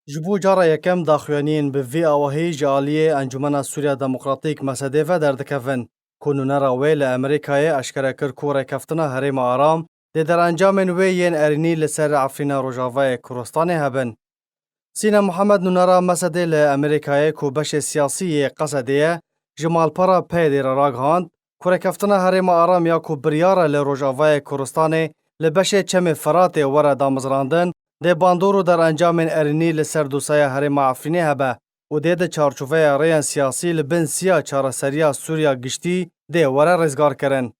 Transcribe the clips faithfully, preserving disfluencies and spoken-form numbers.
Ji bo cara yekem daxuyaniyên bi vî awahî ji aliyê Encûmena Sûriya Demokratîk, MSD'ê ve derdikevin, ku nûnera wê li Amerîkayê eşkere kir ku rêkeftina Herêma Aram dê derencamên wê yên erênî li ser Efrîna Rojavayê Kurdistanê hebin. Sîna Muhammed, nûnera MSD'ê li Amerîkayê ku beşê siyasî yê Qesedê ye, ji malpera PYD'ê re ragihand ku rêkeftina Herêma Aram ya ku biryar e li Rojavayê Kurdistanê li beşê Çemê Firatê were damezrandin, dê bandor û derencamên erênî li ser dosyaya Herêma Efrînê hebe û dê di çarçoveya rêyên siyasî li bin siya çareseriya Sûriya giştî dê were rêzgarkirin.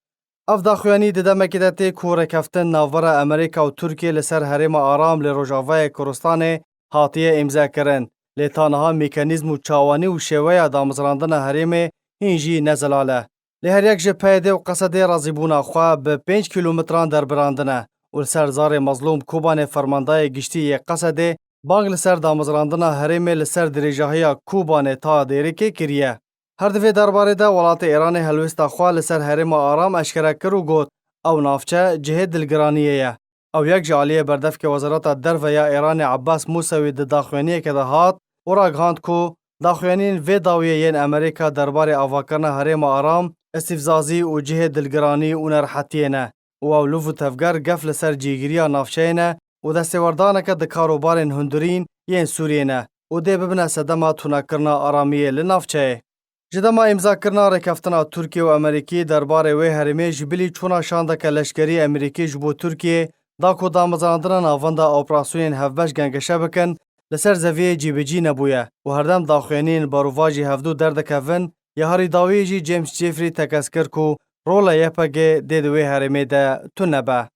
Ev daxuyanî di demekê de tê ku rêkeftin navbera Amerîka û Tirkiyê li ser Herêma Aram li Rojavayê Kurdistanê hatiye îmzekirin, lê ta niha mekanîzm û çawanî û şêweya damezrandina herêmê hîn jî ne zelal e. Lê her yek ji PYD û Qesedê razîbûna xwe bi pênc kîlometran derbirandine û li ser zarê Mezlûm Kobanê, fermandayê giştî yê Qesedê, bang li ser damezrandina herêmê li ser dirêjahiya Kobanê ta Dêrikê kiriye. Her di vê derbarê de welatê Îranê helwêsta xwe li ser Herêma Aram eşkere kir û got, ew navçe cihê dilgiraniyê ye. Ew yek ji aliyê berdevkê Wezareta Derve ya Îranê Abbas Musewî di daxuyaniyeke de hat û ragihand ku daxuyaniyên vê dawiyê yên Amerîka derbarê avakirina Herêma Aram, îstîfzazî û cihê dilgiranî û nerehetiyê ne û ew liv û tevger gef li ser cîgiriya navçeyê ne û destêwerdaneke di karobarên hundirîn yên Sûriyê ne û dê bibine sedema tunekirina aramiyê li navçeyê. Ji dema îmzakirina rêkeftina Tirkiye û Amerîkî derbarê wê herêmê ji bilî çûna şandeke leşkerî Amerîkî ji bo Tirkiyê da ku damezrandina navenda operasyonên hevbeş gengeşe bikin, li ser zeviyê cîbicî nebûye û herdem daxuyaniyên berovajî hevdû derdikevin, ya herî dawiyê jî James Jeffrey tekez kir ku rola YPG dê di wê herêmê de tune be.